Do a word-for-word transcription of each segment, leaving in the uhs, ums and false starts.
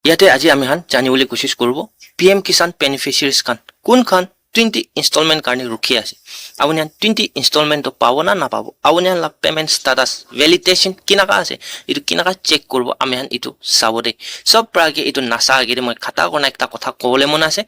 Yate aji ami khan jani bole koshish koribo, P M Kisan beneficiaries khan kun khan twenty installment karne rukhi ase. Apuni khan twenty installment to pabo na napabo? Apuni khan la payment status, validation kinaka ase, itu kinaka check koribo, ami khan itu sabo de. Sob pra age itu nasa age de moi khata kurna ekta kotha kobole mon ase.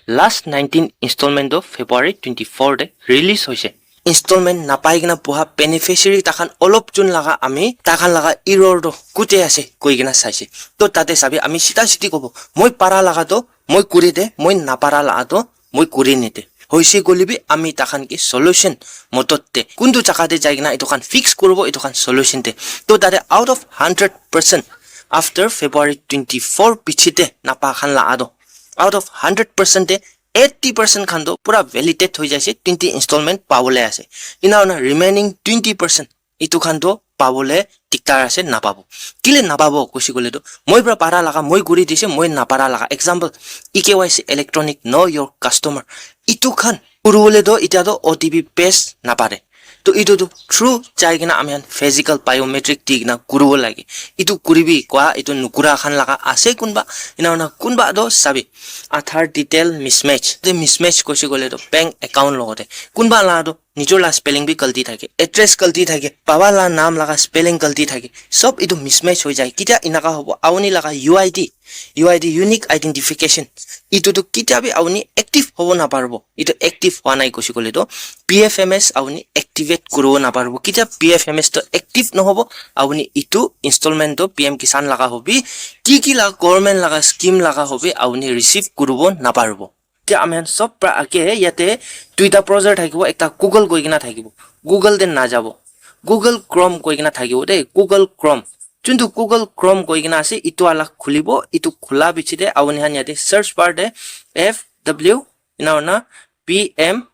Last nineteen installment to February twenty-four de release hoise. Installment napai kena boha beneficiary takhan olop jun laga ami takhan laga error to kute ase koi kena saise. To tate sabi ami sita siti kobo, moi para laga to moi kuri de, moi napara laga to moi kuri nite. Hoise koile bi ami takhan ke solution modot te kuntu jaga te jai kena itu khan fix kuribo, itu khan solution te. To tate out of hundred percent after February twenty-four piche te napa khan laga to out of hundred percent te eighty percent khan to pura validate hoi jaise, twenty installment pabole ase. Ina hona remaining twenty percent itu khan to pabole diktar ase, napabo. Kile napabo koshi kole to, moi pra para laga moi kuri dise, moi napara laga. Example, E K Y C electronic know your customer. Itu khan kuribole to itya to O T P base napare. To itu to through jai kena ami khan physical biometric di kena kuribo lage. Itu kuribi koa, itu nukura khan laga ase kunba, ina hona kunba to sabi. Aadhaar detail mismatch. Te mismatch koshi kole to bank account logote. Kunba la to nijor la spelling bi galti thake, address galti thake, baba la naam laga spelling galti thake, sob itu mismatch hoi jai. Kitya inaka hobo? Apuni laga U I D, U I D, unique identification, itu tu kitya bi apuni active hobo naparibo. Itu active hua nai koshi kole to P F M S apuni activate kuribo naparibo. Kitya P F M S to active nohobo, apuni itu installment to P M Kisan laga hobi, ki ki laga government laga scheme laga hobi, apuni receive kuribo naparibo. Tia ami khan sob pra age yate duita browser thakibo, ekta Google koi kena thakibo. Google te najabo. Google Chrome koi kena thakibo de, Google Chrome. Juntu Google Chrome koi kena ase, itu ala khulibo, itu khula piche te apuni khan yate search bar te F W ina hona P M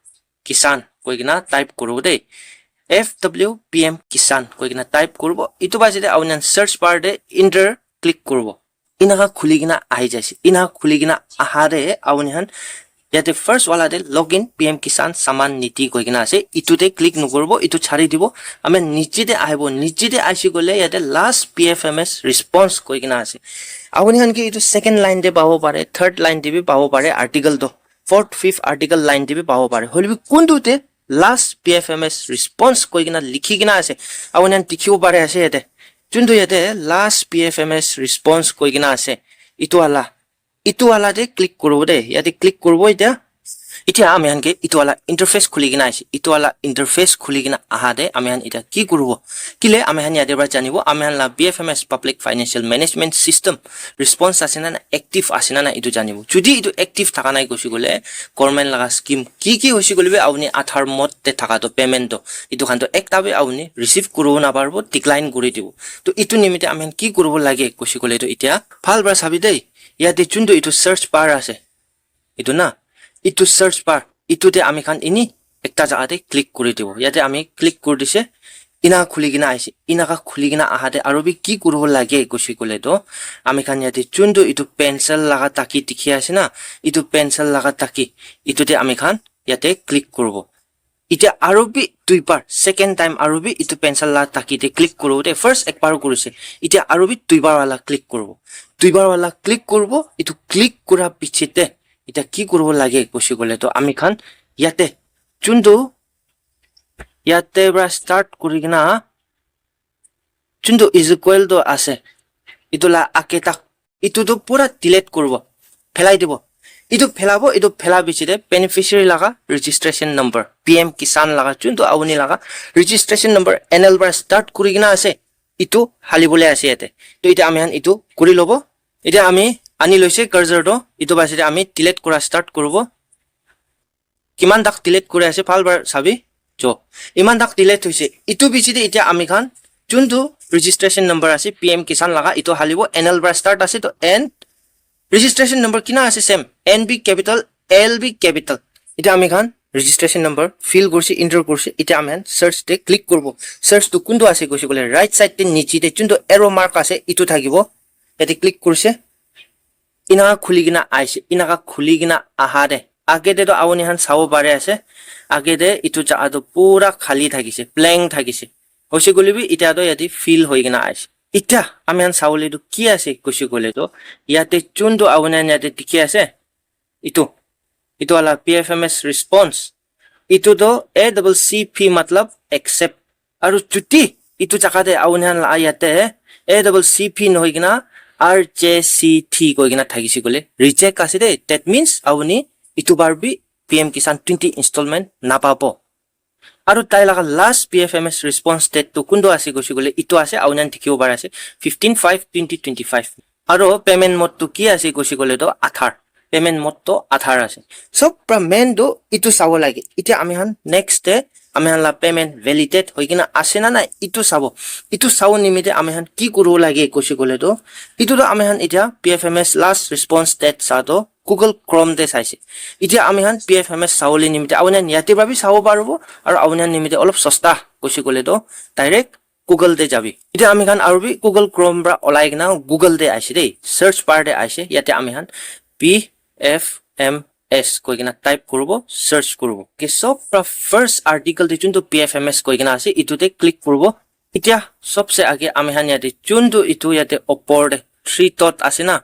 Kisan koi kena type kuribo de. F W P M Kisan koi kena type kuribo. Itu piche te apuni khan search bar te enter click kuribo. Inaka khuli kena ahi jaise. Inaka khuli kena aha de apuni khan yate first wala de login P M Kisan Samman Nidhi koi kena ase. Itu te click nokoribo, itu chari dibo. Ami niche te ahibo, niche te aise koile yate last P F M S response koi kena ase. Apuni khan ke itu second line te pabo pare, third line te bi pabo pare, article to fourth, fifth article line te bi pabo pare. Hoile bi kuntu te last P F M S response koi kena likhi kena ase. Apuni khan dikhibo pare ase yate. Juntu yate last P F M S response koi kena ase. Itu wala. Itu wala te click kuribo de. Yate click kuribo itya. Itya ami khan ke itu wala interface khuli kena ase. Itu wala interface khuli kena aha de ami khan itya ki kuribo? Kile ami khan yate pra janibo, ami khan la P F M S, Public Financial Management System, response ase na na, active ase na na, itu janibo. Judi itu active thaka nai koshi kole, government laga scheme ki ki hoshi kole bi apuni Aadhaar mode te thaka to payment to, itu khan to ekta bi apuni receive kuribo naparibo, decline kuri dibo. To itu nimite ami khan ki kuribo lage koshi kole to itya bhal pra sabi de. Yate juntu itu search bar ase, itu na, itu search bar, itu te ami khan ini ekta jaga te click kuri dibo. Yate ami click kuri dise, ina khuli kena aise. Inaka khuli kena aha te aru bi ki kuribo lage koshi kole to, ami khan yate juntu itu pencil laga taki dikhi ase na, itu pencil laga taki, itu te ami khan yate click kuribo. Itya aru bi duibar, second time aru bi itu pencil la taki te click kuribo de. First ekbar kurise, itya aru bi duibar wala click kuribo. Duibar wala click kuribo, itu click kura piche te itya ki kuribo lage koshi kole to ami khan yate juntu yate pra start kuri kena juntu is equal to ase, itu la age tak, itu tu pura delete kuribo, phelai dibo. Itu phelabo, itu phela piche te beneficiary laga registration number, P M Kisan laga, juntu apuni laga registration number N L pra start kuri kena ase, itu hali bole ase yate. To itya ami khan itu kuri lobo. Itya ami ani loise cursor to, itu piche te ami delete kura start kuribo. Kiman tak delete kuri ase, bhal pra sabi. Jo, iman tak delete hoise. Itu piche te itya ami khan juntu registration number ase P M Kisan laga, itu halibo, N L pra start ase to N, registration number kina ase same, N B capital, L B capital. Itya ami khan registration number fill kurse, enter kurse. Itya ami khan search te click kurbo. Search tu kuntu ase koise koile right side te niche te juntu arrow mark ase itu thakibo. Yate click kurse. Inaka khuli kena aise, inaka khuli kena aha de. Age te to apuni khan sabo pare ase. Age te itu jaga to pura khali thakise, blank thakise. Hoise koile bi itya to yate fill hoi kena aise. Itya ami khan sawole tu ki ase koise koile tu, yate chuntu apuni khan yate dikhi ase, itu, itu wala P F M S response, itu tu A double C P matlab accept. Aru chuti itu jaga te apuni khan la yate A double C P nohoi kena R J C T koi kena thakise koile reject ase de. That means apuni itu bar bi P M Kisan twenty installment napabo. Aru tai laga last P F M S response date tu kuntu ase koise koile itu ase, apuni khan dikhibo pari ase fifteen five twenty twenty five. Aru payment mode tu ki ase koise koile tu Aadhaar. Payment mode tu Aadhaar ase. Sob pra main tu itu sabo lage. Itya ami khan next te ami khan la payment validate hoi kena ase na nai itu sabo. Itu sabo nimite ami khan ki kuribo lage koise koile tu, itu tu ami khan itya P F M S last response date sa tu Google Chrome te saise. Itya ami khan P F M S sawole nimite apuni khan yate pra bi sabo paribo, aru apuni khan nimite olop sosta koise koile tu direct Google te jabi. Itya ami khan aru bi Google Chrome pra olai kena Google te aise de, search bar te aise, yate ami khan P F M S koi kena type kuribo, search kuribo. Ke sob pra first article te chuntu P F M S koi kena ase, itu te click kuribo. Itya sobse age ami khan yate chuntu itu yate opor te three dot ase na,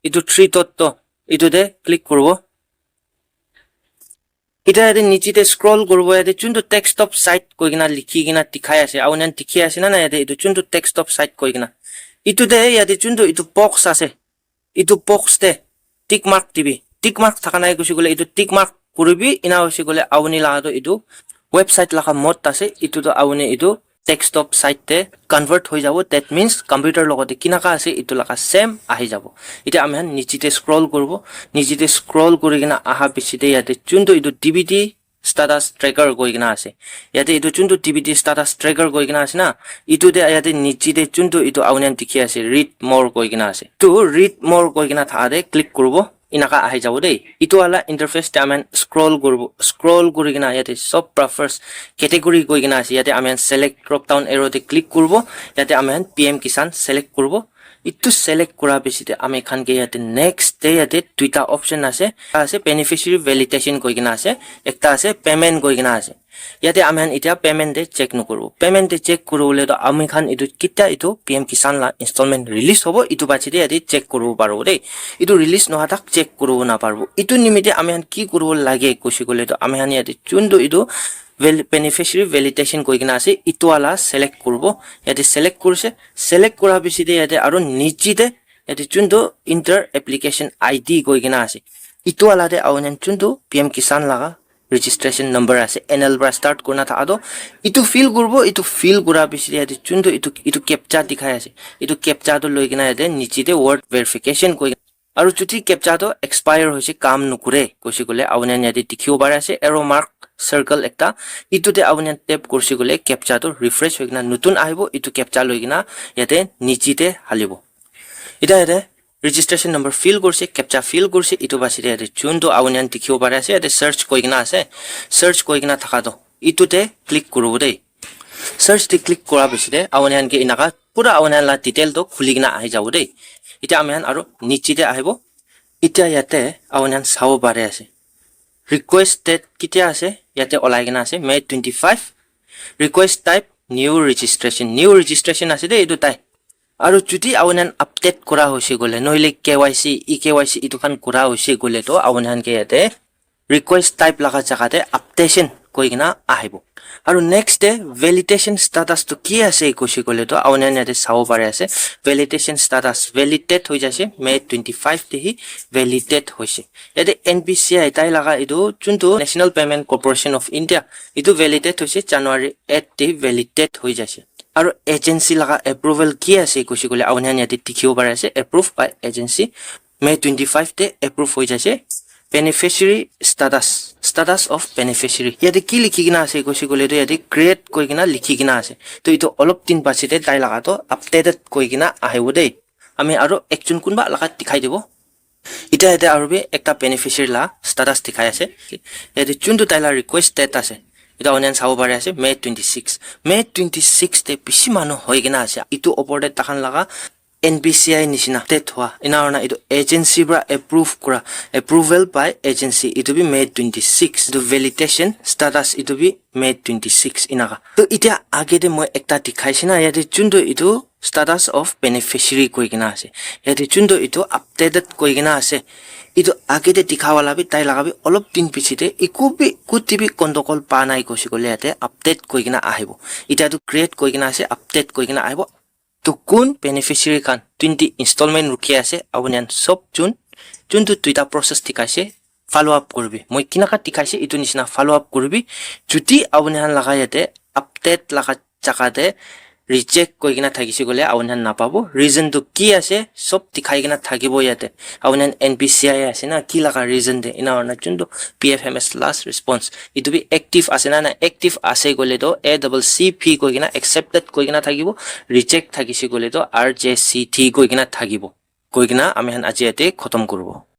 itu three dot to itu te click kuribo. Itya yate niche te scroll kuribo, yate chuntu desktop site koi kena likhi kena dikhai ase, apuni khan dikhi ase na na, yate itu chuntu desktop site koi kena, itu te yate chuntu itu box ase, itu box te tick mark dibi. Tick mark thaka nai koise koile itu tick mark kuribi, ena hoise koile apuni laga tu itu website laga mode ase, itu tu apuni itu desktop site te convert hoi jabo. That means computer logote kinaka ase itu laga same ahi jabo. Itya ami khan niche te scroll kuribo, niche te scroll kuri kena aha piche te yate chuntu itu D B T status tracker koi kena ase. Yate itu chuntu D B T status tracker koi kena ase na, itu te yate niche te chuntu itu apuni khan dikhi ase, read more koi kena ase. Tu read more koi kena thaka te click kuribo, inaka ahi jabo de. Itu wala interface te ami khan scroll kuribo, scroll kuri kena yate sob pra first category koi kena ase, yate ami khan select drop down arrow te click kuribo, yate ami khan P M Kisan select kuribo. Itu select kura piche te ami khan ke yate next te yate duita option ase. Ekta ase beneficiary validation koi kena ase, ekta ase payment koi kena ase. Yate ami khan itya payment te check nokuribo. Payment te check kuribole to ami khan itu kitia itu P M Kisan la installment release hobo, itu piche te yate check kuribo paribo de. Itu release noha tak check kuribo naparibo. Itu nimite ami khan ki kuribo lage koise koile to ami khan yate chuntu itu val-, beneficiary validation koi kena ase, itu wala select kuribo. Yate select kurise, select kura piche te yate aru niche te yate chuntu enter application I D koi kena ase. Itu wala te apuni khan chuntu P M Kisan laga registration number ase, N L pra start kurina thaka to, itu fill kuribo, itu fill kura piche te yate chuntu itu, itu captcha dikhai ase. Itu captcha to loi kena yate niche te word verification koi, aru chuti captcha to expire hoise, kam nokure koise koile apuni khan yate dikhibo pari ase, arrow mark circle ekta, itu te apuni khan tap kurise koile captcha to refresh hoi kena notun ahibo, itu captcha loi kena yate niche te halibo. Itya yate registration number fill kurise, captcha fill kurise, itu piche te yate chuntu apuni khan dikhibo pari ase, yate search koi kena ase, search koi kena thaka to, itu te click kuribo de. Search te click kura piche te apuni khan ke inaka pura apuni khan la detail to khuli kena ahi jabo de. Itya ami khan aru niche te ahibo. Itya yate apuni khan sabo pari ase, request date kitia ase, yate olai kena ase, May twenty five. Request type new registration, new registration ase de itu tai. Aru chuti apuni khan update kura hoise koile, nohile K Y C, E K Y C itu khan kura hoise koile to apuni khan ke yate request type laga jaga te updation koi kena ahibo. Aru next te validation status to ki ase koise koile to apuni khan yate sabo pari ase, validation status validate hoi jaise, May twenty five te hi validate hoise. Yate N P C I tai laga itu chuntu National Payment Corporation of India, itu validate hoise, January eight te validate hoi jaise. Aru agency laga approval ki ase koise koile apuni khan yate dikhibo pari ase, approved by agency, May twenty five te approve hoi jaise. Beneficiary status, status of beneficiary, yate ki likhi kena ase koise koile to yate create koi kena likhi kena ase. To itu olop din piche te tai laga to updated koi kena ahibo de. Ami aru ekjon kunba laga dikhai dibo. Itya yate aru bi ekta beneficiary la status dikhai ase. Yate chuntu tai la request date ase, itu apuni khan sabo pari ase, May twenty six. May twenty six te bishi manu hoi kena ase. Itu opor te takhan laga N P C I nishina date hua, ena hoina itu agency pra approve kura, approval by agency, itu bi May twenty six. Itu validation status, itu bi May twenty six inaka. To itya age te moi ekta dikhaise na, yate chuntu itu status of beneficiary koi kena ase. Yate juntu etu updated koi kena ase, etu age te dikha wala bi tai laga bi olop din piche te eku bi kuti bi kondokol pa nai koise koile yate update koi kena ahibo. Etia tu create koi kena ase, update koi kena ahibo. To kun beneficiary khan twenty installment rukhi ase, apuni khan sob jun juntu duita process dikhaise, follow up kuribi. Moi kinaka dikhaise etu nisina follow up kuribi. Jodi apuni khan laga yate update laga jaga te reject koi kena thakise koile apuni khan napabo. Reason tu ki ase, sob dikhai kena thakibo yate. Apuni khan N P C I ase na, ki laga reason te, ena hoina juntu P F M S last response, etu bi active ase na na, active ase koile to A double C P koi kena accepted koi kena thakibo, reject thakise koile to R J C T koi kena thakibo. Koi kena ami khan aji yate khotom kuribo.